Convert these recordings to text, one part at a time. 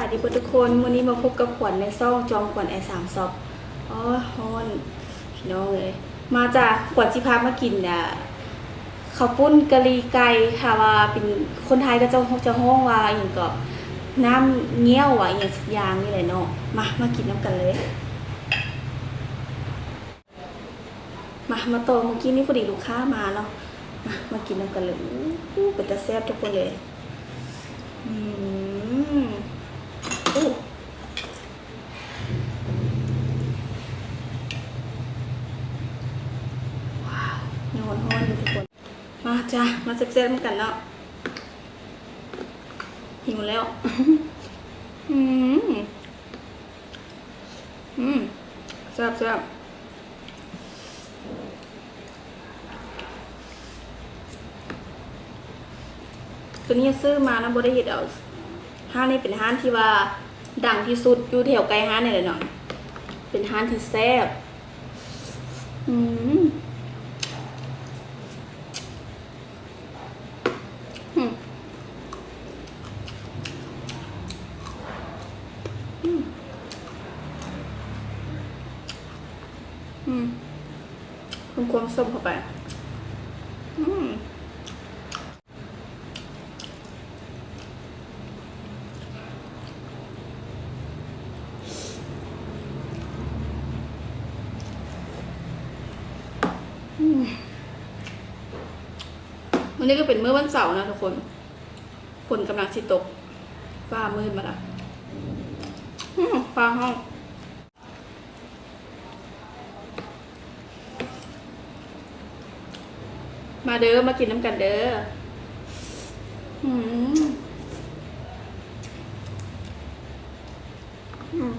ສະບາຍດີເບິດທຸກຄົນ, ມື້ນີ້ມາພົບກັບຂວັນໃນຊ່ອງຈອມຂວັນແອສາມຊັອບ. ໂອ້ຍ ຮ້ອນ ພີ່ນ້ອງເອີຍ. ມາຈ້າ, ຂວັນຊິພາມາກິນ ອ່າ ເຂົ້າປຸ້ນກະຫຼີ່ໄກ່, ຖ້າວ່າເປັນຄົນໄທເຂົາເຈົ້າຈະຮ້ອງວ່າອີ່ຫຍັງເກາະ ນ້ຳງຽວຫວາ ອີ່ຫຍັງສັກຢ່າງນີ້ແຫຼະເນາະ. ມາ ມາກິນນຳກັນເລີຍ. ມາ ມາຕໍ່ ມື້ກີ້ນີ້ພໍດີລູກຄ້າມາເນາະ. ມາ ມາກິນນຳກັນເລີຍ. ອູ້ ເປັນຕາແຊບທຸກຄົນເລີຍ. ອືມ ອູ້ ວ້າວ ຍັງຮ້ອນໆຢູ່ທຸກຄົນ. ມາຈ້າ ມາແຊບໆນຳກັນເນາະ. ຫິວແລ້ວ. ອືມ ອືມ ແຊບໆ. ໂຕນີ້ຊື້ມານະ ບໍ່ໄດ້ເຮັດເອົາ. ຮ້ານນີ້ເປັນຮ້ານທີ່ວ່າດັງທີ່ສຸດ ຢູ່ແຖວໃກ້ຮ້ານນີ້ແຫຼະເນາະ. ເປັນຮ້ານທີ່ແຊບ. ອືມ ອືມ ອືມ ອືມ ເພີ່ມຄວາມສົ້ມເຂົ້າໄປ. ອືມ ອືມ ມື້ນີ້ກໍເປັນມື້ວັນເສົານະທຸກຄົນ, ຝົນກຳລັງຊິຕົກ, ຟ້າມືດມາລະ. ອືມ ຟ້າຮ້ອງ. ມາເດີ ມາກິນນຳກັນເດີ. ອືມ ອືມ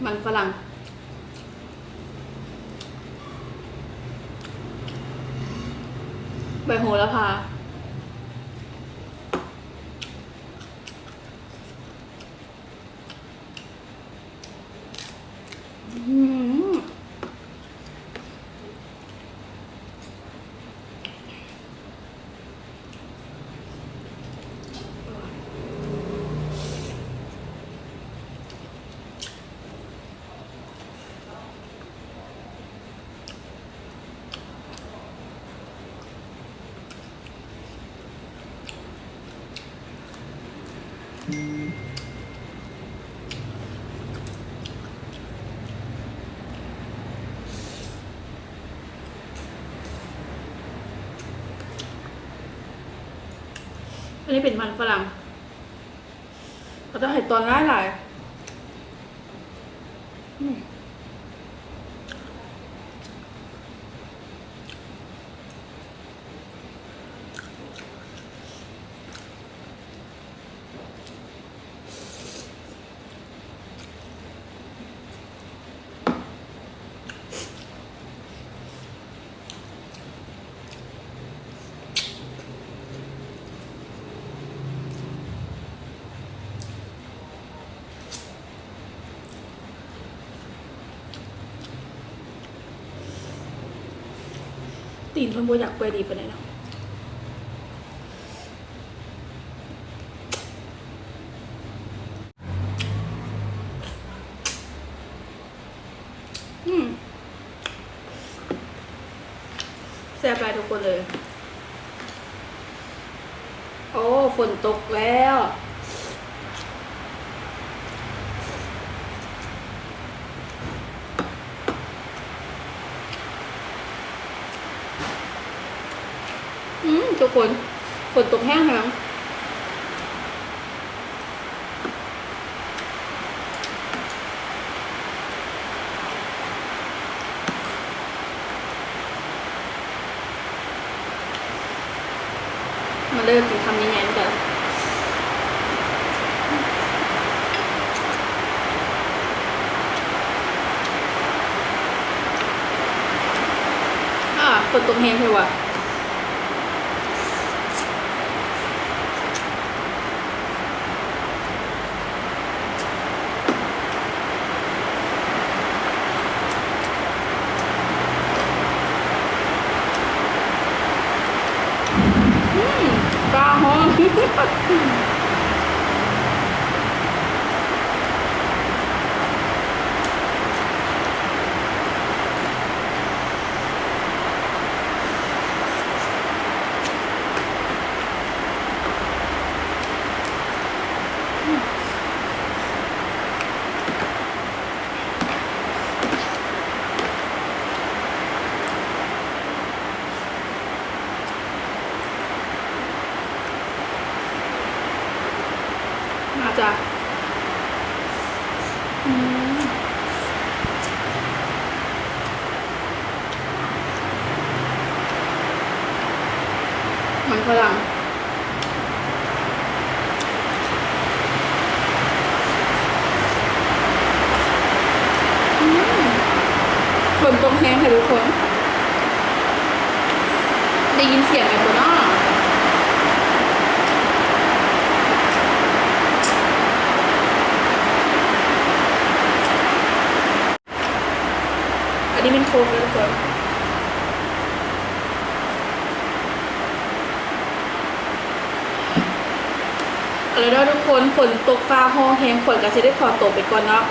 ມັນຝຣັ່ງ ໃບໂຫລະພາ. ອືມ ອັນນີ້ເປັນມັນຝຣັ່ງ. ເຂົາເຈົ້າໃຫ້ຕອນຫຼາຍໆ. ອືມ ຕີນເພິ່ນບໍ່ຢາກເປື່ອຍດີປານໃດເນາະ. ອືມ ແຊບຫຼາຍທຸກຄົນເອີຍ. ໂອ້ ຝົນຕົກແລ້ວ. ອືມ ທຸກຄົນ ຝົນຕົກແຮງໆ. ມາເດີ ກິນຄຳໃຫຍ່ໆນຳກັນ. ອ້າ ຝົນຕົກແຮງແທ້ຫວາ. ອືມ ຟ້າຮ້ອງ. ຈ້າ ອືມ ມັນຝຣັ່ງ ອືມ ຝົນຕົກແຮງແທ້ທຸກຄົນ. ໄດ້ຍິນສຽງກັນບໍ່ເນາະ? ອັນນີ້ແມ່ນໂຄກເດີທຸກຄົນ. ເອົາລະເດີທຸກຄົນ, ຝົນຕົກຟ້າຮ້ອງແຮງ, ຂວັນກໍຊິໄດ້ຂໍຕົວໄປກ່ອນເນາະ.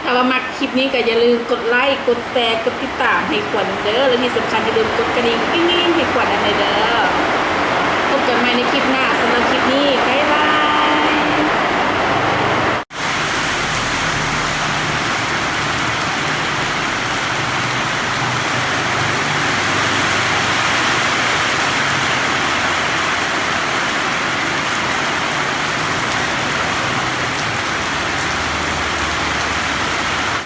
ຖ້າວ່າມັກຄລິບນີ້ກໍຢ່າລືມກົດໄລ, ກົດແຊ, ກົດຕິດຕາມໃຫ້ຂວັນເດີ ແລະທີ່ສຳຄັນຢ່າລືມກົດກະດິ່ງ ກຣິ້ງໆ ໃຫ້ຂວັນນຳເດີ. ພົບກັນໃໝ່ໃນຄລິບໜ້າ, ສຳລັບຄລິບນີ້ ບາຍບາຍ.